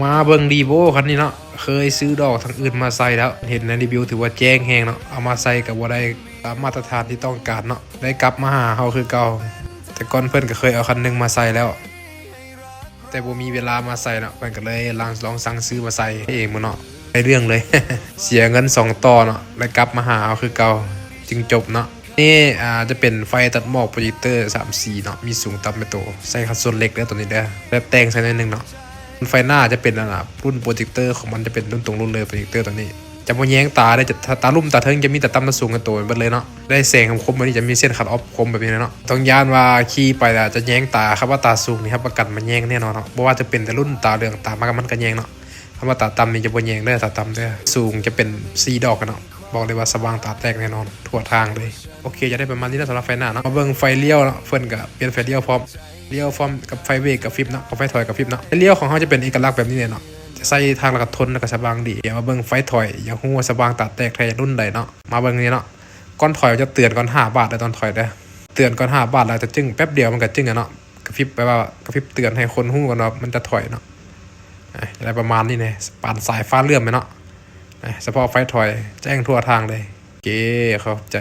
ມາເບິ່ງດີໂວຄັນນີ້ເນາະ ເຄີຍຊື້ດອກທາງອື່ນມາໃສ່ແລ້ວ ເຫັນໃນຣີວິວຖືວ່າແຈ້ງແຮງເນາະ ເອົາມາໃສ່ກໍບໍ່ໄດ້ຕາມມາດຕະຖານທີ່ຕ້ອງການເນາະ ໄດ້ກັບມາຫາເຮົາຄືເກົ່າ. ແຕ່ກ່ອນເພິ່ນກໍເຄີຍເອົາຄັນໜຶ່ງມາໃສ່ແລ້ວ ແຕ່ບໍ່ມີເວລາມາໃສ່ເນາະ ເພິ່ນກໍເລີຍລອງ ລອງສັ່ງຊື້ມາໃສ່ເອງເນາະ ໄດ້ເລື່ອງເລີຍ ເສຍເງິນສອງຕໍ່ເນາະ ໄດ້ກັບມາຫາເຮົາຄືເກົ່າ ຈຶ່ງຈົບເນາະ. ນີ້ ອ່າ ຈະເປັນໄຟຕັດໝອກໂປຣເຈັກເຕີສາມສີເນາະ ມີສູງຕ່ຳໃນໂຕ ໃສ່ຄັນສ່ວນເລັກເດີ ໂຕນີ້ເດີ ແບບແຕ່ງໃສ່ໜ້ອຍໜຶ່ງເນາະ. ໄຟໜ້າຈະເປັນ ອັນນ່າ ລຸ້ນໂປຣເຈັກເຕີຂອງມັນຈະເປັນລຸ້ນຕົງລຸ້ນເລີຍ ໂປຣເຈກເຕີໂຕນີ້ ຈະບໍ່ແຍງຕາເລີຍ ຈະ ຕາລຸ່ມຕາເທິງຈະມີແຕ່ຕ່ຳຕາສູງກັນໂຕໄປເບິດເລີຍເນາະ. ໄດ້ແສງຄົມໆ ແບບນີ້ຈະມີເສັ້ນຄັດອອບຄົມແບບນີ້ເນາະ. ຕ້ອງຢ້ານວ່າຂີ່ໄປແລ້ວຈະແຍງຕາ ຄັນວ່າຕາສູງນີ້ຮັບປະກັນມັນແຍງແນ່ນອນເນາະ ບໍ່ວ່າຈະເປັນແຕ່ລຸ້ນຕາເຫຼືອງ ຕາມາກະມັນກະແຍງເນາະ. ຄັນວ່າຕາຕ່ຳນີ້ຈະບໍ່ແຍງເດີ ຕາຕ່ຳເດີ ສູງຈະເປັນສີ່ດອກກັນເນາະ ບອກເລີຍວ່າສະຫວ່າງຕາແຕກແນ່ນອນທົ່ວທາງເລີຍ. ໂອເຄ ຈະໄດ້ປະມານນີ້ເນາະ ສຳລັບໄຟໜ້າເນາະ. ມາເບິ່ງໄຟລ້ຽວເນາະ ເພິ່ນກະປ່ຽນໄຟລ້ຽວພ້ອມ ລ້ຽວພ້ອມກັບໄຟເບກກະຟິບເນາະ ກັບໄຟຖອຍກະຟິບເນາະ. ໄຟລ້ຽວຂອງເຮົາຈະເປັນເອກະລັກແບບນີ້ເລີຍເນາະ ຈະໃສ່ທາງລະກະທົນ ລະກະສະຫວ່າງດີ. ດຽວມາເບິ່ງໄຟຖອຍ ຢາກຮູ້ວ່າສະຫວ່າງຕາແຕກແທ້ລຸ້ນໃດເນາະ. ມາເບິ່ງນີ້ເນາະ ກ່ອນຖອຍຈະເຕືອນກ່ອນຫ້າບາດເດີ ຕອນຖອຍເດີ ເຕືອນກ່ອນຫ້າບາດ ແລ້ວຈະຈຶ່ງ ແປັບດຽວມັນກະຈຶ່ງອະເນາະ ກະຟິບ ແປວ່າກະຟິບເຕືອນໃຫ້ຄົນຮູ້ກ່ອນວ່າມັນຈະຖອຍເນາະ. ອາ ຈະໄດ້ປະມານນີ້ແຫຼະ ປານສາຍຟ້າເຫຼື້ອມແຫຼະເນາະ. ອາ ສະເພາະໄຟຖອຍແຈ້ງທົ່ວທາງເລີຍ. ໂອເຄ ຂອບໃຈ.